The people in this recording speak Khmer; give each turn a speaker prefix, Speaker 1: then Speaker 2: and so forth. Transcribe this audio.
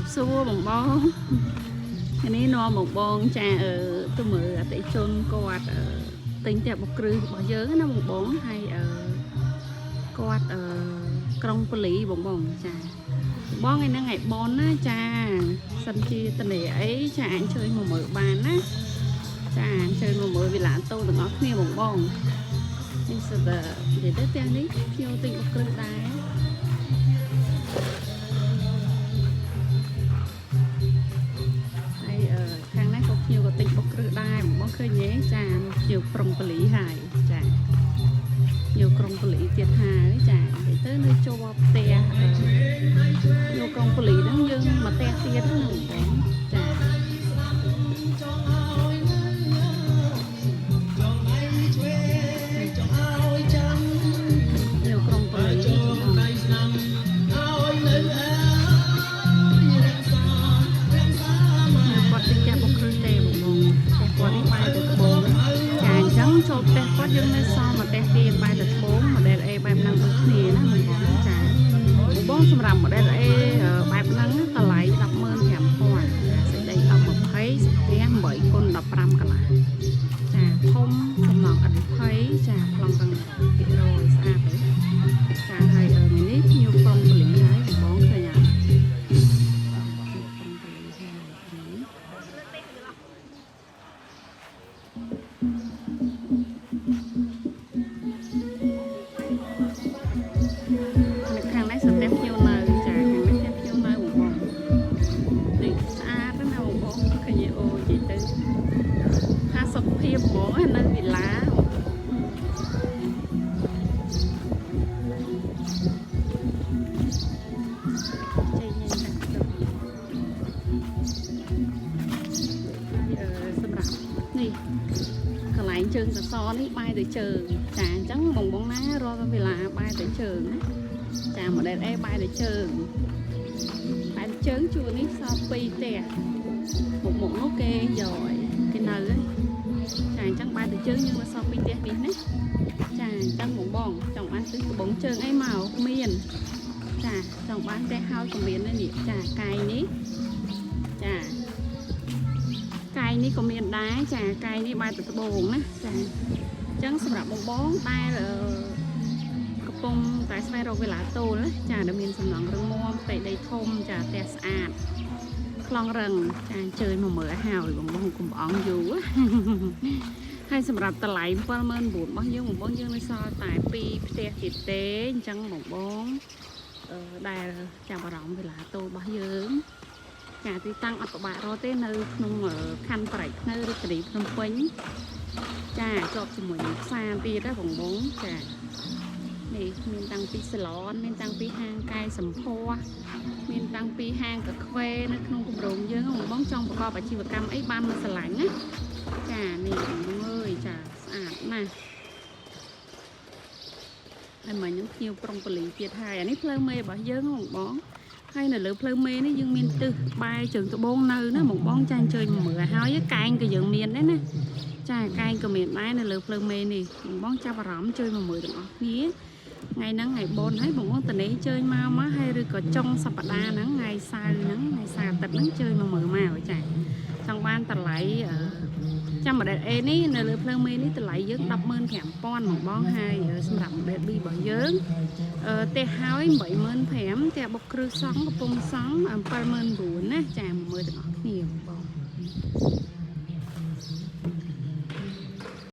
Speaker 1: រាបសួរបងបងថ្ងៃនេះនាំបងបងចាអឺទៅមើលអតិថិជនគាត់អឺទិញផ្ទះបុកគ្រឹះរបស់យើងណាបងបងហើយអឺគាត់អឺក្រុងប៉ូលីបងបងចាបងថ្ងៃហ្នឹងថ្ងៃបនណាចាសិនជាតនីអីចាអញ្ជើញមកមើលបានណាចាអញ្ជើញមកមើលវិឡាតូទាំងអស់គ្នាបងបងនេះសិតតែនិយាយទៅផ្ទះនេះភ្ញៀវទិញបុកគ្រឹះដែរ ហើយអឺខាងនេះក៏ភ្ញៀវក៏ទិញបុកគ្រឹះដែរបងបងឃើញទេចាភ្ញៀវក្រុងប៉ូលីហើយចាភ្ញៀវក្រុងប៉ូលីទៀតហើយចានិយាយទៅនៅជាប់ផ្ទះអឺភ្ញៀវក្រុងប៉ូលីហ្នឹងយើងមកផ្ទះទៀតហ្នឹងបងចាភ្ញៀវក្រុងប៉ូលីបងគាត់ទិញផ្ទះបុកគ្រឹះទេបងបងផ្ទះគាត់នេះបែរទៅត្បូងចាអញ្ចឹងចូលផ្ទះគាត់យើងនៅសល់មកផ្ទះទៀតបែរទៅត្បូង model A បែបហ្នឹងដូចគ្នាណាបងបងចាបងសម្រាប់ model A បែបហ្នឹងតម្លៃ105,000សេចក្តី10 20ផ្ទះ8គុណ15កន្លះចាធំសំណងឥត20ចាប្លង់រឹងភាគរយស្អាតទេចាហើយថ្ងៃនេះភ្ញៀវក្រុងប៉ូលីហើយបងឃើញអត់ក្រុងប៉ូលីហើយ នៅខាងនេះសតេភ្ញៀវនៅចាខាងនេះផ្ទះភ្ញៀវនៅបងបងនេះស្អាតណាស់បងបងឃើញទេអូនិយាយទៅថាសុខភាពហ្មងនៅវិឡាចេញញ៉ាំដាក់ទៅហើយអឺសម្រាប់នេះកន្លែងជើងសសរនេះបែរទៅជើងចាអញ្ចឹងបងបងណារាល់វេលាបែរទៅជើងណាចា model A បែរទៅជើងបែរទៅជើងជួរនេះសល់2ផ្ទះមុខមុខនោះគេយកហើយគេនៅហើយចាអញ្ចឹងបែរទៅជើងយើងមកសល់2ផ្ទះនេះណាចាអញ្ចឹងបងបងចង់បានទិសត្បូងជើងអីមកមានចាចង់បានផ្ទះហើយក៏មានដែរនេះចាកាយនេះចាកាយនេះក៏មានដែរចាកាយនេះបែរទៅត្បូងណាចាអញ្ចឹងសម្រាប់បងបងដែលអឺ កំពុងតែស្វែងរកវិឡាតូលណាចាដែលមានសំណង់រឹងមាំផ្ទៃដីធំចាផ្ទះស្អាតខ្លងរឹងចាអញ្ជើញមកមើលឲ្យហើយបងបងកុំអងយូរ ហើយសម្រាប់តម្លៃ79,000របស់យើងបងបងយើងនៅសល់តែ2ផ្ទះទៀតទេអញ្ចឹងបងបងអឺដែលចាប់អារម្មណ៍វិឡាតូលរបស់យើងចាទីតាំងអត់ពិបាករកទេនៅក្នុងខណ្ឌប្រៃភ្នៅរាជធានីភ្នំពេញចាជាប់ជាមួយនឹងផ្សារទៀតណាបងបងចា នេះមានតាំងពីសាឡនមានតាំងពីហាងកែសម្ផស្សមានតាំងពីហាងកាខ្វេនៅក្នុងគម្រោងយើងបងបងចង់ប្រកបអាជីវកម្មអីបានមកស្រឡាញ់ណាចានេះបងបងអើយចាស្អាតណាស់ហើយមកខ្ញុំភ្ញៀវក្រុងប៉ូលីទៀតហើយអានេះផ្លូវមេរបស់យើងបងបងហើយនៅលើផ្លូវមេនេះយើងមានទិសបែរជើងត្បូងនៅណាបងបងចាអញ្ជើញមកមើលហើយកែងក៏យើងមានដែរណាចាកែងក៏មានដែរនៅលើផ្លូវមេនេះបងបងចាប់អារម្មណ៍ជួយមកមើលទាំងអស់គ្នា ថ្ងៃហ្នឹងថ្ងៃបនហើយបងប្អូនតនេជើញមកមកហើយឬក៏ចុងសប្តាហ៍ហ្នឹងថ្ងៃសៅរ៍ហ្នឹងថ្ងៃសៅរ៍អាទិត្យហ្នឹងជើញមកមើលមកចាចង់បានតម្លៃអឺចាំ model A នេះនៅលើផ្លូវមេនេះតម្លៃយើង105,000បងបងហើយសម្រាប់ model B របស់យើងអឺផ្ទះហើយ85,000ផ្ទះបុកគ្រឹះសង់កំពុងសង់79,000ណាចាមកមើលទាំងអស់គ្នាបងបង